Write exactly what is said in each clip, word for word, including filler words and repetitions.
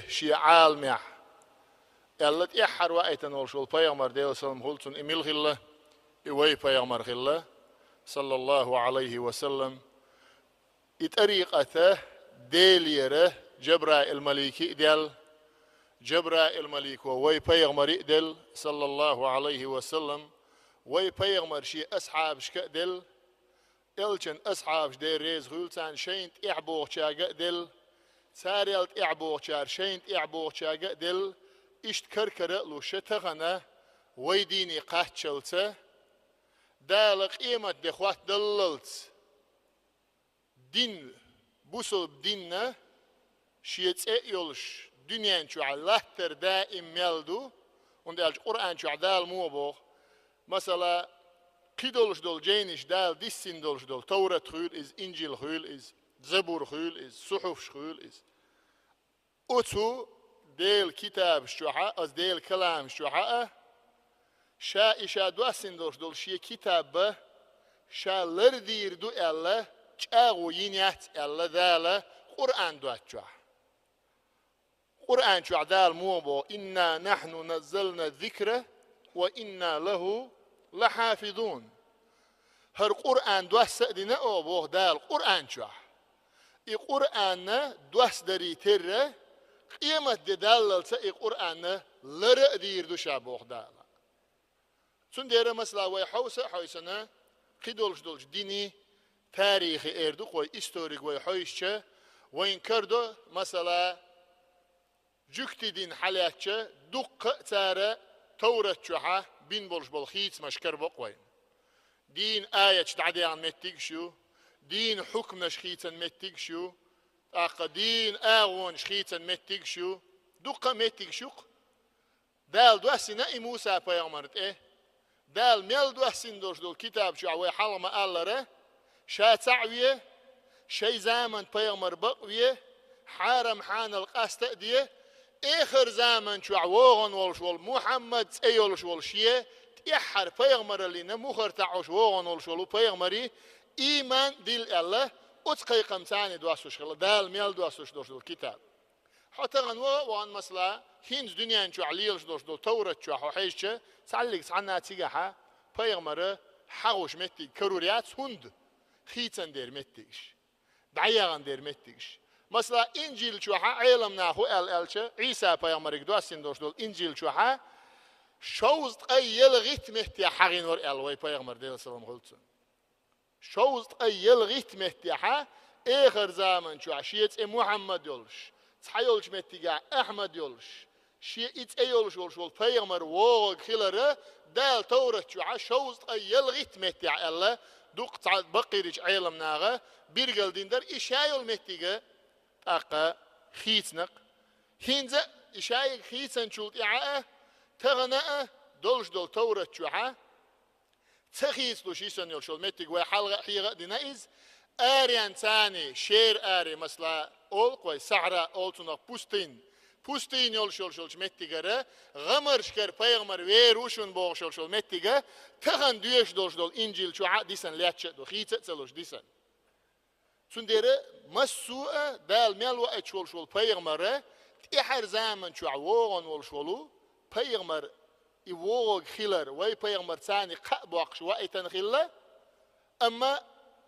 шен Ӏаламехь», аьлла, тӀаьххьара ваийтина волуш волу пайхамар, Делан салам хуьлда цунна, и мила хилла? И вай пайхамар хилла, саллаллаху Ӏалайхи ва саллам. И тӀарикъат Делера Джабраил-малике а делла, Джабраил-малико вай пайхамаре а делла, саллаллаху Ӏалайхи ва саллам, вай пайхамар шен асхьабашка а делла, элчан асхьабаш, Дела реза хуьлда царна, шайна тӀаьхьа богӀучаьрга а делла, царел тӀаьхьа богӀучара шайна тӀаьхьа богӀучаьрга а делла, иштта кар-кара а луш, тахана вай дийне кхаччалца, Дала къематде хӀоттадаллалц, дин, бусалба динна шен цӀе а йолуш, дуьнен чохь латтар даим мел ду, хӀунда аьлча Къуръан чохь Дала муха боху? Масала, кхидолуш долу жайнаш Дала диссина долуш долу, Таврат хуьлу иза, Инжил хуьлу иза, Забур хуьлу иза, Сухьуфаш хуьлу иза. Оцу Делан китабаш чохьа, оцу Делан каламаш чохьа а, ша и ша доссина долуш долу шен китаб а ша лардийр ду аьлла, чӀагӀо йина яц аьлла Дала Къуръан доцучохь. Къуръан чохь Дала муха боху: «Инна нахьну наззална зикра ва инна лаху лахьафизун». ХӀара Къуръан досса а дина оха, боху Дала, Къуръан чохь. И Къуръанна досса дарий терра, къематде даллалца и Къуръанна лара а дийр ду ша, боху Дала. Цундела, масала, вай хьовса а хьовсана, кхидолуш долчу дини тарихи эр ду-кх вай, историг вай хьовсча, вайн карадо, масала, жуьгти дин хьалаьцча, дуккха а цара Таврат чохьа бина болуш болу хийцамаш карабо-кх вайна. Дийна аяташ дӀадаьхна меттигаш ю, дийна хьукманаш хийцан меттигаш ю, тӀаккха дийна агӀонаш хийцан меттигаш ю, дуккха а меттигаш ю-кх. Дала доссина и Муса-пайхамар тӀе. Дала мел доссина долуш долу китаб чохь вай хьалха ма-аллара, ша цхьаъ ве, шайн заман пайхамар бакъ ве, хьарам-хьанал къаста а де, эхар заман чохь вогӀун волуш волу Мухьаммад цӀе йолуш волу шен тӀаьххьара пайхамараллина мухӀар таӀош вогӀун волуш волу пайхамаре ийман дилла аьлла, оцу кхайкхамца доссуш хилла Дала мел доссуш долуш долу китаб. Хьо тахана ваха а вахана, масала, хӀинца дуьнен чохь лелаш долуш долу Таврат чохь хьо хьежча, цхьаллиг цхьанна цигахьа пайхамара хьагӀуш меттиг карор яц, хӀунда? Хийцан дера меттигаш, дӀаяхана дера меттигаш. Масала, Инжил чохьа Ӏеламнаха хӀу аьлла аьлча, Ӏийса-пайхамариг доссина долуш долу Инжил чохьа шовзткъе ялхитта меттехь хьагӀийна вара аьлла вай пайхамар, Делан салам хуьлда цунна. Шовзткъе ялхитта меттехьа, эхар заман чохь шен цӀе Мухьаммад йолуш, цхьайолчу меттигехь Ахьмад йолуш, шен и цӀе йолуш волуш волу пайхамар вогӀург хилара Дала Таврат чохьа шовзткъе ялхитта меттехь аьлла, дуккха цхьа баккхийрачу Ӏеламнаха биргал дина дара и ша йолу меттига, тӀаккха хийцина-кх. ХӀинца а и шайга хийцанчул тӀаьхьа а, тахана а долуш долу Таврат чохьа ца хийцалуш йисина йолуш йолу меттиг вай хьалха а, хьеха а дина иза, аренца, шера аре, масала, олу-кх вай, сахьра олу цунах, пустынь, пустынь йолуш йолуш йолчу меттигара, гӀамаршкара пайхамар вер ву шуна бохуш йолуш йолу меттига, тахана доьшуш долуш долу Инжил чохьа а дисина лаьтташ а ду, хийца а ца луш дисина. Цундела массо а Дала мел ваийташ волуш волу пайхамара, тӀаьхьара заман чохь вогӀун волуш волу пайхамар, и вогӀург хилар вай пайхамарца кхаъ боккхуш ваийтина хилла, амма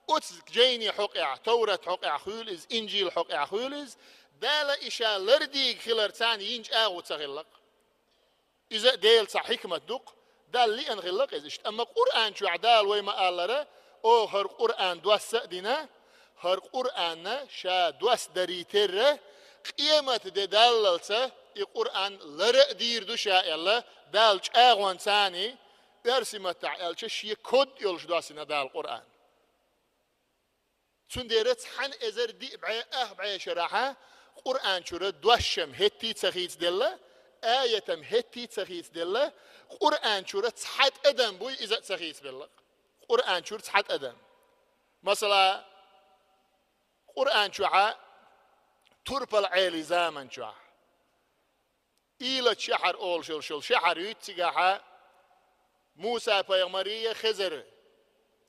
оцу жайни хьокъехь, Таврат хьокъехь хуьлу иза, Инжил хьокъехь хуьлу иза, Дала и ша лардийга хиларца йина чӀагӀо ца хилла-кх. Иза а Делан цхьа хьикмат ду-кх, Далла лиъна хилла-кх иза иштта. Амма Къуръан чохь Дала вай ма-аллара, оха хӀара Къуръан досса а дина, хӀара Къуръанна ша досса дарий терра, къематде даллалца и Къуръан лара а дийр ду ша аьлла, Далла чӀагӀонца, оьрсийн маттахь аьлча, шен код йолуш доссина Дала Къуръан. Цундела цхьана эзар диъ бӀе ах бӀе шарахьа Къуръан чуьра дошам хӀетте а ца хийцаделла, аятам хӀетте а ца хийцаделла, Къуръан чуьра цхьа тӀадам буй иза а ца хийцабелла. Къуръан чуьра цхьа тӀадам. Масала, Къуръан чохьа турпал Ӏелий заман чохь Илат шахьар олуш йолуш йолу шахьар ю цигахьа, Муса-пайхамарий, Хезар,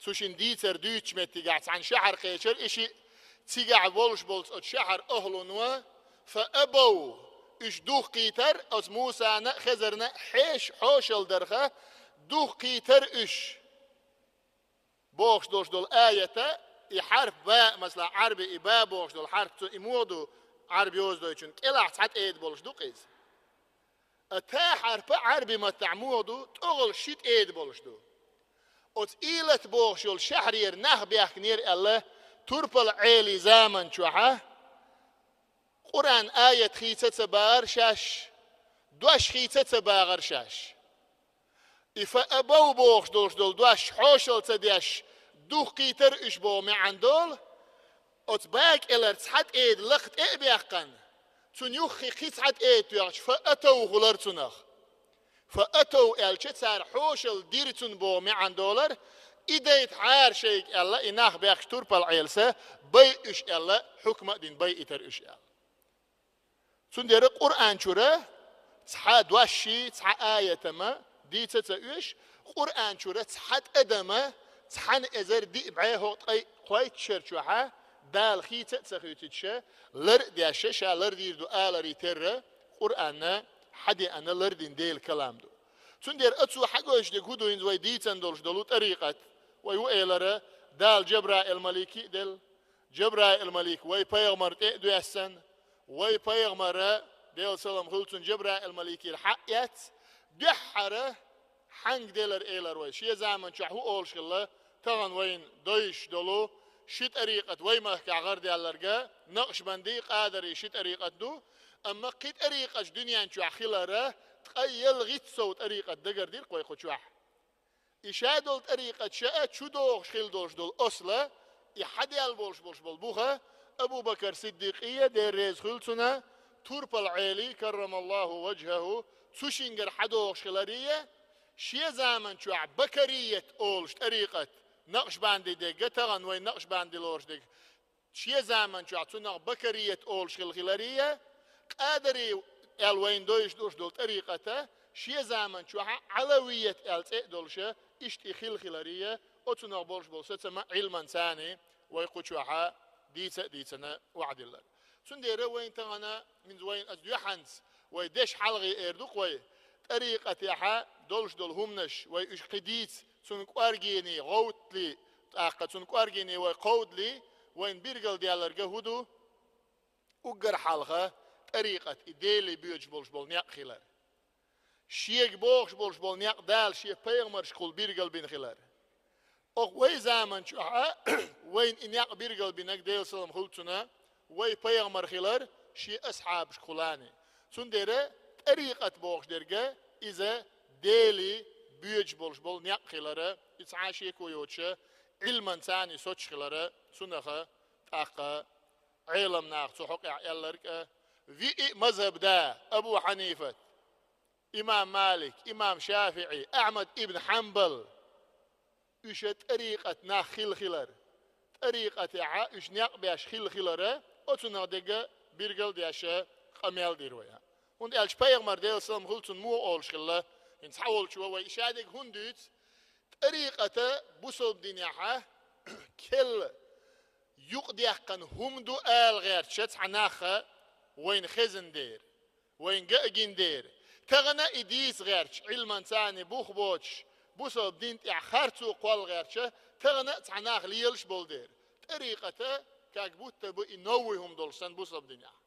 цу шин дийцар дуьйцучу меттигахь цхьана шахьар кхечира и шиъ, цигахь волуш болчу оцу шахьар ахӀлуно, фа абав, Уьш духкхийтар, оцу Мусана а, Хезарна а хьеша хьошалла дарха, духкхийтар уьш. Бохуш долуш долу аята, и хьарф ба, масала, Ӏарби и ба бохуш долу хьарф цу и муха ду, Ӏарби йозадойчун кӀелахь цхьа тӀеда болуш ду-кх иза. А та хьарфа Ӏарби маттахь муха ду, тӀехула ши тӀеда болуш ду. Оцу Илат бохуш йолу шахьарера нах баьхкинера аьлла, турпала Ӏелий заман чохьа, Къуръан аят хийца а ца багӀар шаьш, дош хийца а ца багӀар шаьш. И фа абав бохуш долуш долу дош хьошалла ца деш, духкхийтар уьш боху маьӀна долу, оцу ба кӀелара цхьа тӀеда лакха тӀе а баьккхина, цунна юххе кхин цхьа тӀеда тоьхча, фа атав хулар цунах. Фа атав аьлча, цара хьошалла дира цунна боху маьӀна долар, и дайтахьара шайга аьлла, и нах баьхкича турпала Ӏелас, байъа уьш аьлла, хьукма а дина, байъийтар уьш аьлла. Цундела Къуръан чура цхьа дош а, цхьа аят а ма дийца ца оьшу, Къуръан чура цхьа тӀадам а, цхьана эзар диъ бӀе хӀокху ткъе кхойтта шар чохьа Дала хийца а ца хуьйцуьйтуш, лар а деш, ша лардийр ду аларий терра, Къуръанна хьадеана лардина Делан калам ду. Цундела оцо хьагойтуш дерг хӀун ду, хӀинца вай дийцина долуш долу тӀарикъат, вай ву элира, Дала Джабраил-малик а делла, Джабраил-малик вай пайхамар тӀе а доьссина, вай пайхамара, Делан салам хуьлда цунна, Джабраил-маликера хьаъ эцна, дуьххьара хьанга делира элира вай. Шен заман чохь хӀун олуш хилла, тахана вайна дойуш долу ши тӀарикъат вай махкахь гӀардаьлларг, накъшбандий, къадарий ши тӀарикъат ду, амма кхин тӀарикъаташ дуьнен чохь хиларх ткъе ялхитта сов тӀарикъат дагардира-кх вай кху чохь. И шадолу тӀарикъат ша а чудогӀуш хила долуш долу асла, и хьадаьлла болуш болуш болу буха, Абу-Бакар Сиддикъий, Дела реза хуьлда цунна, турпала Ӏелий, каррамаллаху ваджхаху, цу шингара хьадогӀуш хиларий, шен заман чохь бакарият олуш тӀарикъат, накъшбандий дерг, тахана вай накъшбандий лоруш дерг, шен заман чохь цунах бакарият олуш хила хиларий, къадарий аьлла вайна дойуш долуш долу тӀарикъата, шен заман чохь Ӏалавият аьлла цӀе а долуша, иштта и хила хиларий, оцунах болуш болу сацам а Ӏилманца цхьаьна вай кху чохьа дийца а дийцина охьадиллар. Цундела вайна тахана, хӀинца вайна аса дуьхьанца, вай дешан хьалхе эр ду-кх вай, тӀарикъатехьа долуш долу хӀуманаш, вай уьш кхин дийца, цунна кӀоргений гӀовтталий, тӀаккха цунна кӀоргений вай кховдалий, вайна билгалдаьлларг хӀун ду? Уггар хьалха тӀарикъат и Деле боьдуш болуш болу некъ хилар. Шега бохуш болуш болу некъ Дала шен пайхамаршкахула билгалбина хилар. Оха вай заман чохьа вайна и некъ билгалбинарг, Делан салам хуьлда цунна, вай пайхамар хилар шен асхьабашкахула. Цундела тӀарикъат бохуш дерг иза Деле боьдуш болуш болу некъ хилара, и цхьа а шеко йоцуша, Ӏилманца цхьаьна соцуш хилара, цунах тӀаккха Ӏеламнаха цу хьокъехь аьлларг а, виъ мазхӀаб да, Абу Хьанифат, имам Малик, имам ШафиӀий, Ахьмад ибн Хьанбал, уьш тӀарикъат нах хила хилар, тӀарикъатехьа уьш некъ беш хила хилара, оцунах дерг билгал а деш къамел дира вай. ХӀунда аьлча пайхамар, Делан салам хуьлда цунна, муха олуш хилла, хӀинца хьан волчо вай и шадерг хӀунда дуьйцу, тӀарикъата бусалба динехьа керла юкъадаьккхина хӀума ду ала гӀерташ цхьа нах вайна хезна дера, вайна ган а гина дера. Тахана и дийца гӀерташ, Ӏилманца цхьаьна бух боцуш, бусалба дин тӀехь харцо кхолла гӀерташ, тахана а цхьа нах лелаш болу дера. ТӀарикъата, как будто бы, и новый хӀума долуш санна бусалба динехь.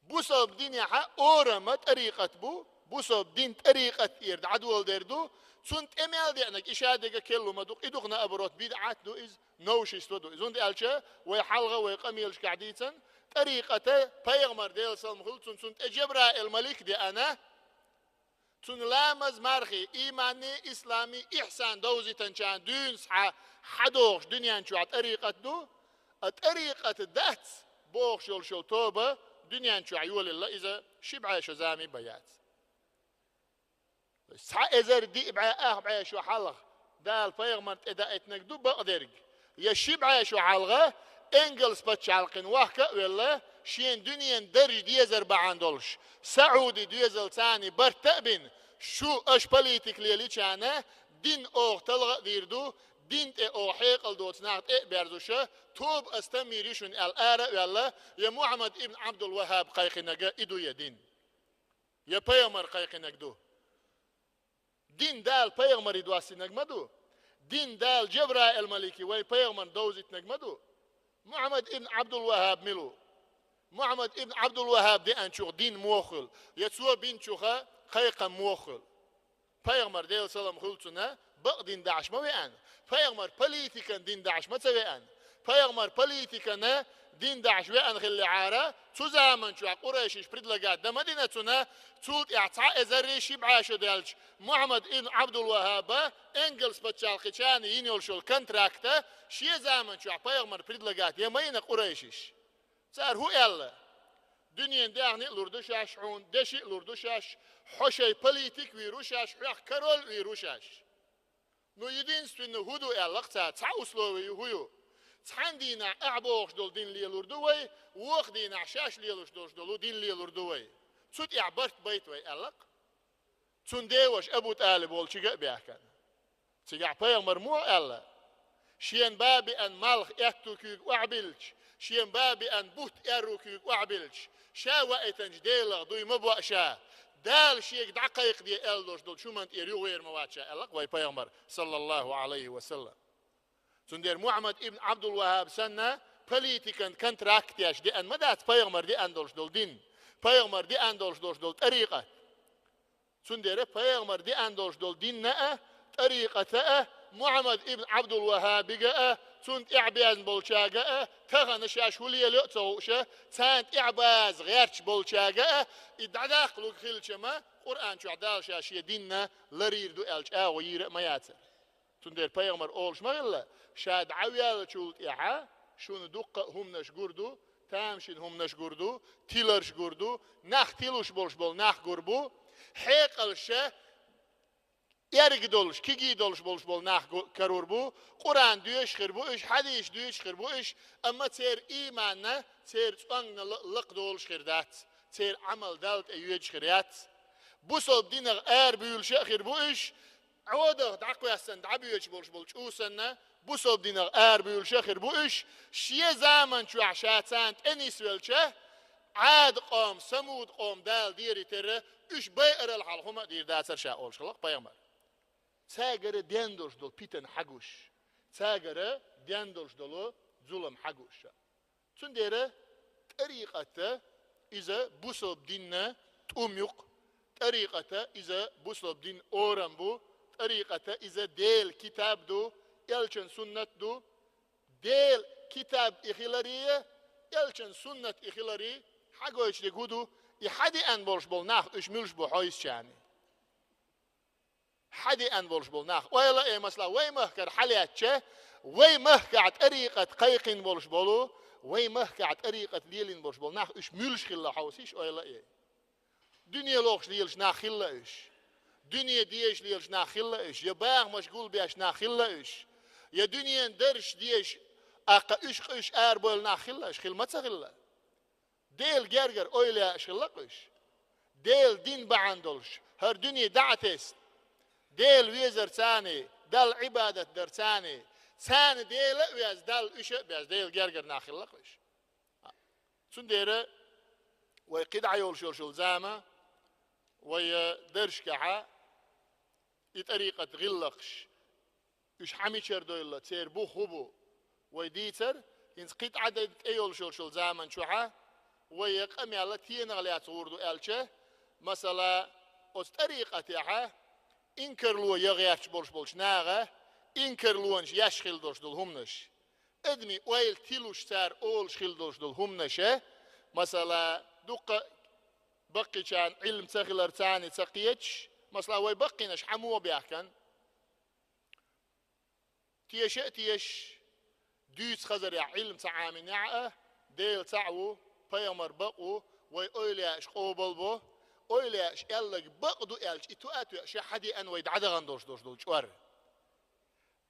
Бусалба динехьа орама тӀарикъат бу, бусалба дин тӀарикъат тӀера дӀадоладер ду, цунна тӀе мел деанарг и шадерг керла хӀума ду-кх, и ду-кх, наоборот, бидӀат ду иза, новшество ду иза. ХӀунда аьлча вай хьалха вай къамелашкахь дийцина, тӀарикъата пайхамар, Делан салам хуьлда цунна, цунна тӀе Джабраил-малик деана, цунна ламаз, мархий, ийманний, исламий, ихьсан довзийтинчарна дуьйна схьа хьадогӀуш дуьнен чохь тӀарикъат ду, а тӀарикъат дац бохуш йолуш йолу тоба дуьнен чохь йолаелла иза ши бӀе шо зама бен яц. Цхьа эзар диъ бӀе ах бӀе шо хьалха Дала пайхамар тӀе даийтинарг ду бакъдерг. Я ши бӀе шо хьалха Энгельс пачхьалкхана вахка а велла, шена дуьненан дарж дезар бахьана долуш, Саудий доьзалца цхьаьна барт а бина, шу аша политика лелийчарна дин оха талха а дийр ду, дин тӀе оха хьекъал доцу нах тӀе а берзуша, тоба аса там йийр ю шуна аьлла ара а ваьлла, я Мухьаммад ибн Ӏабдул-ВахӀаб кхайкхинарг и ду я дин. Я пайхамар кхайкхинарг ду? Дин Дала пайхамаре доссинарг ма ду. Дин Дала Жабраил малике вай пайхамарна довзийтинарг ма ду. Мухьаммад ибн Ӏабдул-Ваххаб мила ву? Мухьаммад ибн Ӏабдул-Ваххаб деанчух дин муха хуьлу, я цо бинчух кхайкхам муха хуьлу? Пайхамар, Делан салам хуьлда цунна, бакъ дин дахьаш ма веана. Пайхамар политикан дин дахьаш ма ца веана. Пайхамар политикан дин дахьаш веана хиллехьара, цу заман чохь къурайшиша предлагать дан ма дина цунна, цул тӀаьхьа цхьа эзар ши бӀе шо даьлча, Мухьаммад ибн Ӏабдул-Ваххаба Энгельс пачхьалкхе чӀогӀа йина йолуш йолу контракт шен заман чохь пайхамар предлагать ян ма йина къурайшиша. Цара хӀун аьлла? Дуьненан даьхни а лур ду шаьш хьуна, деши а лур ду шаьш, хьо шайн политик а вийр ву шаьш, хьох король а вийр ву шаьш. Ну, единственно хӀун ду аьлла-кх цара, цхьа условие ю, хӀун ю? Цхьана дийнахь ахь бохуш долу дин лелур ду вай, вукху дийнахь шаьш лелош долуш долу дин лелур ду вай. Цу тӀехь барт байта вай аьлла-кх. Цуьнан деваша Абу ТӀалиб волчуьнга а баьхкина. Цигахь пайхамар муха аьлла? Шена ба беана малх аьтту куьйга охьабиллича, шена ба беана бутт аьрру куьйга охьабиллича, ша ваийтинчу Делах дуй ма боа ша, Дала шега дӀакхайкхаде аьлла долуш долчу хӀуманна тӀера юхавер ма вац ша аьлла-кх вай пайхамар, саллаллаху Ӏалайхи ва саллам. Цундела Мухьаммад ибн Ӏабдул-Ваххаб санна политикан контракт еш деана ма дац пайхамар деана долуш долу дин, пайхамар деана долуш долуш долу тӀарикъат. Цундела пайхамар деана долуш долу динна а, тӀарикъата а, Мухьаммад ибн Ӏабдул-Ваххабига а, цунна тӀаьхьабезна болчаьрга а, тахана шаьш хӀун лелайо а ца хууша, царна тӀаьхьабаза гӀерташ болчаьрга а, и дӀадаккха луг хилча ма, Къуръан чохь Дала ша шен динна ларйийр ду аьлла чӀагӀо йийр а ма яцара. Цундела пайхамар олуш ма хилла, ша дӀавеллачул тӀаьхьа шуна дуккха а хӀуманаш гур ду, тамашийна хӀуманаш гур ду, тиларш гур ду, нах тилуш болуш болу нах гур бу, хьекъалша эрга долуш, кегий долуш болуш болу нах гу-, карор бу, Къуръан доьшуш хир бу уьш, хьадисаш дуьйцуш хир бу уьш, амма церан ийманна, церан цӀонгна ла-, лакхадолуш хир дац, церан Ӏамал Далла тӀе йоьдуш хир яц. Бусалба динах арабуьйлуш а хир бу уьш, Ӏодах дӀакхоьссина дӀабоьдуш болуш болу чӀу санна, бусалба динах арабуьйлуш а хир бу уьш, шен заман чохь ша царна тӀе нисвелча, Ӏада къом, Самуд къом Дала дийриг терра, уьш байарал хьалха хӀума а дийр дацара ша олуш хилла-кх пайхамар. Цаьргара ден долуш долу питана хьагуш, цаьргара ден долуш долу зулам хьагуш ша. Цундела тӀарикъата иза бусалба динна тӀум ю-кх, тӀарикъата иза бусалба динна орам бу, тӀарикъата иза Делан китаб ду, элчан суннат ду. Делан китаб и хиларе, элчан суннат и хиларе хьагойтуш дерг хӀун ду, и хьадеана болуш болу нах уьш муьлш бу хьовсачарна? Хьадеана болуш болу нах. Ойла а, масала, вай махкара хьалаьцча, вай махкахь тӀарикъат кхайкхина болуш болу, вай махкахь тӀарикъат лелийна болуш болу нах уьш муьлш хилла хьовсийша, ойла а. Дуьне лохуш лелаш нах хилла уьш. Дуьне дезаш лелаш нах хилла уьш. Я бахамаш гулбеш нах хилла уьш. Я дуьненан даржаш дезаш, аккха уьш къуьш арабойла нах хилла уьш. Хила ма ца хилла. Делан гергара ойла яаш хилла-кх уьш. Делан дин бахьана долуш, хӀара дуьне дӀа а тесна, Дела везар царний, Далла Ӏибадат дар царний, царна Дела а веза, Далла уьш а беза, Делан гергара нах хилла-кх уьш. Цундела вай кхидӀа йолуш йолуш йолу зама, вай даржашкахьа и тӀарикъат гӀиллакхаш, уьш хьан мичара дойла, церан бух хӀун бу, вай дийцар, хӀинца кхидӀа де тӀе йолуш йолуш йолу заман чохьа, вай я къамел а тенах лаьцна гӀур ду аьлча, масала, оцу тӀарикъатехьа инкарло я гӀерташ болуш болчу наха, инкарлонаш еш хила долуш долу хӀуманаш. Адамийн ойла тилуш цара олуш хила долуш долу хӀуманаша, масала, дуккха баккхийчарна Ӏилма ца хилар царний ца кхеташ, масала, вай баккхийнаш хьан муха баьхкан? Теша а тешаш, дуьйцу хазарехь Ӏилма ца Ӏаминехь а, Дела цхьаъ ву, пайхамар бакъ ву, вай ойла яаш къобал бо, ойла яаш аьлларг бакъ ду аьлча, и тоа а тоьа ша хьадеана вай дӀадахана долуш долуш долу чӀор.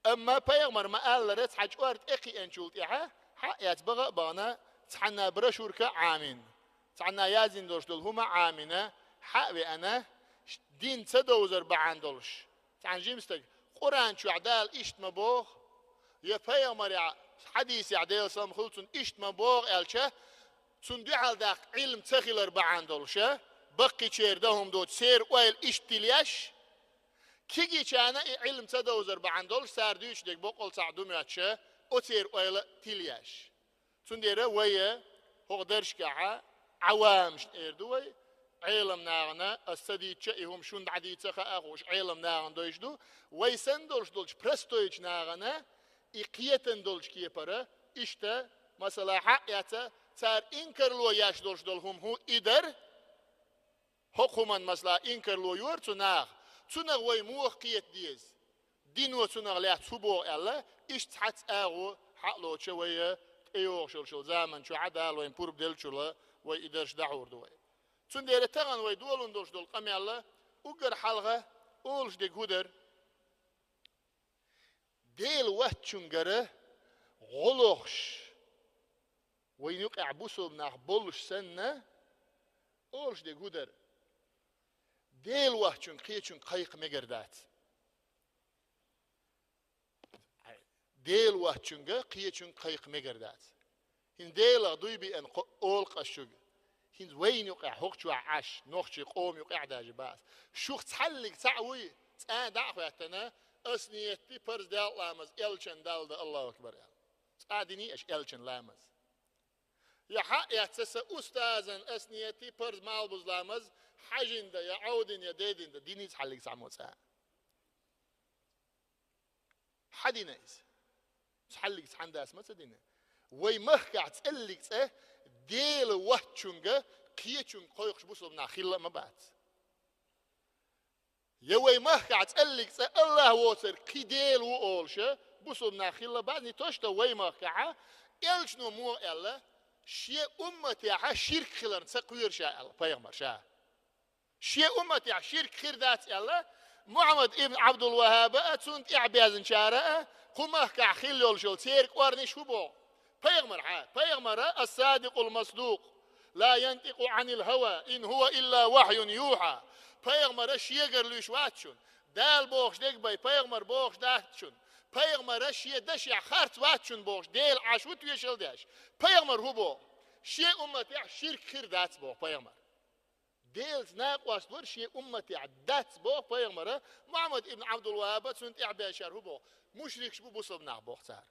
Амма пайхамар ма-аллара, цхьа чӀор тӀекхиъначул тӀаьхьа, хьаъ яц баха а бахана, цхьанна брошюрка а Ӏамийна, цхьанна яздина долуш долу хӀума а Ӏамийна, хьа а веана, ш-, дин ца довзар бахьана долуш. Цхьана жима стаг, Къуръан чохь Дала иштта ма боху, я пайхамарехь, хьадисехь, Делан салам хуьлда цунна, иштта ма боху аьлча, цунна дуьхьал даккха Ӏилма ца хилар бахьана долуша, Баккхийчеран дан хӀума доцуш, церан ойла иштта тилъеш, кегийчарна и Ӏилма ца довзар бахьана долуш, цара дуьйцуш дерг боккъал цхьаъ ду моьттуш, оцеран ойла а тилъеш. Цундела вай хӀокху даршкахь Ӏавамашна эр ду вай, Ӏелам нахана, ас ца дийцча, и хӀума шуна дӀадийца хаа хууш, Ӏелам нахана дойуш ду, вай санна долуш долчу простойчу нахана и кхетам долчу кепара, иштта, масала, хьакъ яц, цара инкарло еш долуш долу хӀума хӀун и дара, хӀокху хӀуманна, масала, инкарло йора цу наха, цунах вай муха кхета деза? Дино цунах лаьцна хӀун боху аьлла, иштта цхьацца агӀо хьалоцуш вай тӀейогӀуш йолчу заман чохь Дала вайна пурба деллачул вай и дарш дӀахьур ду вай. Цундела тахана вай долун долуш долу къамел уггар хьалха олуш дерг хӀун дара? Дела воцчуьнгара гӀо лохуш, вайна юкъехь бусулба нах болуш санна, олуш дерг хӀун дара? Дела воцчуьнга кхечуьнга кхайкха мегар дац. Дела воцчуьнга кхечуьнга кхайкха мегар дац. ХӀинца Делах дуй биъна кхо олу ас шуьга. ХӀинца вайна юкъехь хӀокху чохь Ӏаш, нохчийн къоман юкъехь даже бац. Шух цхьаллиг цхьаъ вуй, цкъа а дӀа а хӀоьттина, ас нийят ди парз Делан ламаз, элчан Далла дан, Аллаху акбар аьлла. Цкъа а диний аша элчан ламаз? Я хьаэцна сан устазан ас нийят ди парз малхбуза ламаз, хьаьжин дан, я Ӏовдин, я дедин дан, диний цхьаллиг цхьаммо цкъа а? Хьан дина иза? Цхьаллиг цхьаьна дас ма ца дина. Вай махкахь цӀеллиг цӀа Дела воцчуьнга кхечуьнга кхойкхуш бусулба нах хилла а ма бац. Я вай махкахь цӀеллиг цӀа Аллах воцург кхин Дела ву олуша бусулба нах хилла а бац, не то что вай махкахьа, элчано муха аьлла, шен умматехьа ширк хиларна ца кхоьру ша аьлла, пайхамар ша. Шен умматехь ширк хир дац аьлла, Мухьаммад ибн Ӏабдул-ВахӀаба а, цунна тӀаьхьа безначара а, кху махкахь хилла йолуш йолу церан кӀорниш хӀун боху? Пайхамар хьа, пайхамара ас-садикъул масдукъ, ла янтикъу Ӏанил хӀава, ин хӀува илла вахьюн юхьа. Пайхамара шегара луьйш вац шуна. Дала бохуш дерг бай, пайхамар бохуш дац шуна. Пайхамара шен дашехь харц вац шуна бохуш, Дела Ӏаш ву тоьшалла деш. Пайхамар хӀун боху? Шен умматехь ширк хир дац боху пайхамар. Делаца накъост вар шен умматехь дац боху пайхамара, Мухьаммад ибн Ӏабдул-ВахӀаба, цунна тӀаьхьа бешар хӀун боху? Мушрикаш бу бусалба нах боху цара.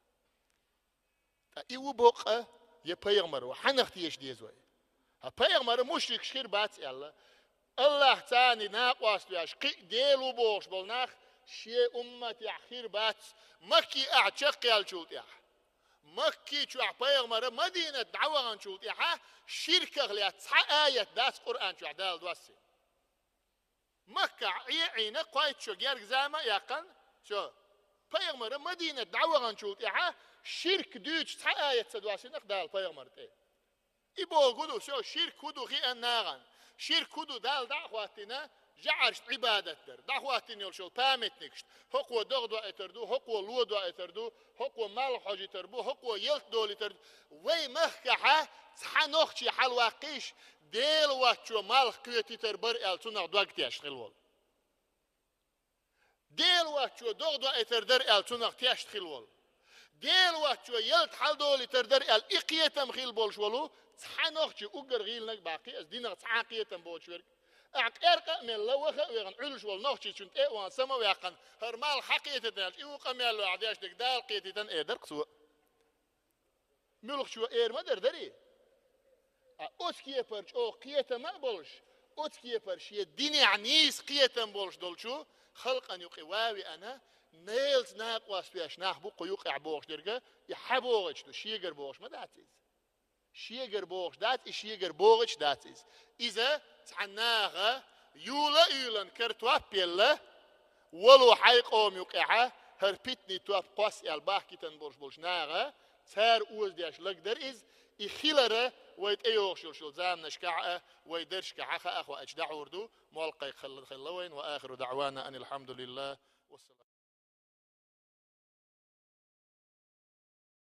Ткъа и ву боккъа, я пайхамар ву? Хьанах теша деза вай? Хьан пайхамара мушрикаш хир бац аьлла. Аллах царний накъост веш, кхин а Дела ву бохуш болу нах шен умматехь хир бац, Макки ахь чекхъяьллачул тӀаьхьа. Макки чохь пайхамара Мадинат дӀаваханчул тӀаьхьа ширках лаьцна цхьа аят дац Къуръан чохь Дала доссийна. Маккахь Ӏе-Ӏийна кхойтта шо герга зама а яьккхина, всё. Пайхамара Мадинат дӀаваханчул тӀаьхьа ширк дуьйцуш цхьа аят ца доссийна-кх Дала пайхамар тӀе. И боху хӀун ду, всё, ширк хӀун ду хиъна нахана? Ширк хӀун ду Далла дӀа а хӀоттийна, жӀарашна Ӏибадат дар, дӀахӀоттийна йолуш йолу памятникашна, хӀокхо догӀа доуьйтур ду, хӀокхо ло доуьйтур ду, хӀокхо малх хьожуьйтур бу, хӀокхо ялта долуьйтур ду. Вай махкахьа цхьа нохчи хьалаваккхийша, Дела воцчо малх кхетийтар бара аьлла цунах дог тешна хилла волу. Дела воцчо догӀа доуьйтар дара аьлла цунах тешна хилла волу. Дела воцчо ялта хьалдолуьйтар дара аьлла и кхетам хилла болуш волу цхьа нохчи уггар гӀийланиг а баккхий аса, динах цхьа а кхетам боцуш верг. Ахь къеркъа а мелла, ваха а вехана, Ӏуьллуш волу нохчичун тӀе а вахана, сама а ваьккхина, хӀара малх хьан кхетийтина аьлча, и ву къамел ваьхьа деш дерг Дала кхетийтина эр дара-кх цо. Муьлххачо эр ма дара, дарий? Ткъа оцу кепара чӀогӀа кхетам а болуш, оцу кепара шен динехь нийса кхетам болуш долчу халкъана юкъе ван а веана, Делаца накъост веш нах бу кху юкъехь бохуш дерг, и хьан бохуьйтуш ду, шегара бохуш ма дац иза. Шегара бохуш дац, и шегара бохуьйтуш дац иза. Иза цхьа наха юла а юьйлан картоп елла, вало хьайн къоман юкъехьа, хӀара питанийн топ кхосса аьлла бахкийтина болуш болчу наха, цара озадеш лаг дара иза, и хилар вай тӀейогӀуш йолуш йолу заманашкахь а, вай даршкахь а хаа а хоуьйтуш дӀахьур ду, молла кхайкха хилла, хилла вайна, ва ахиру даӀвана анил хьамдулиллах.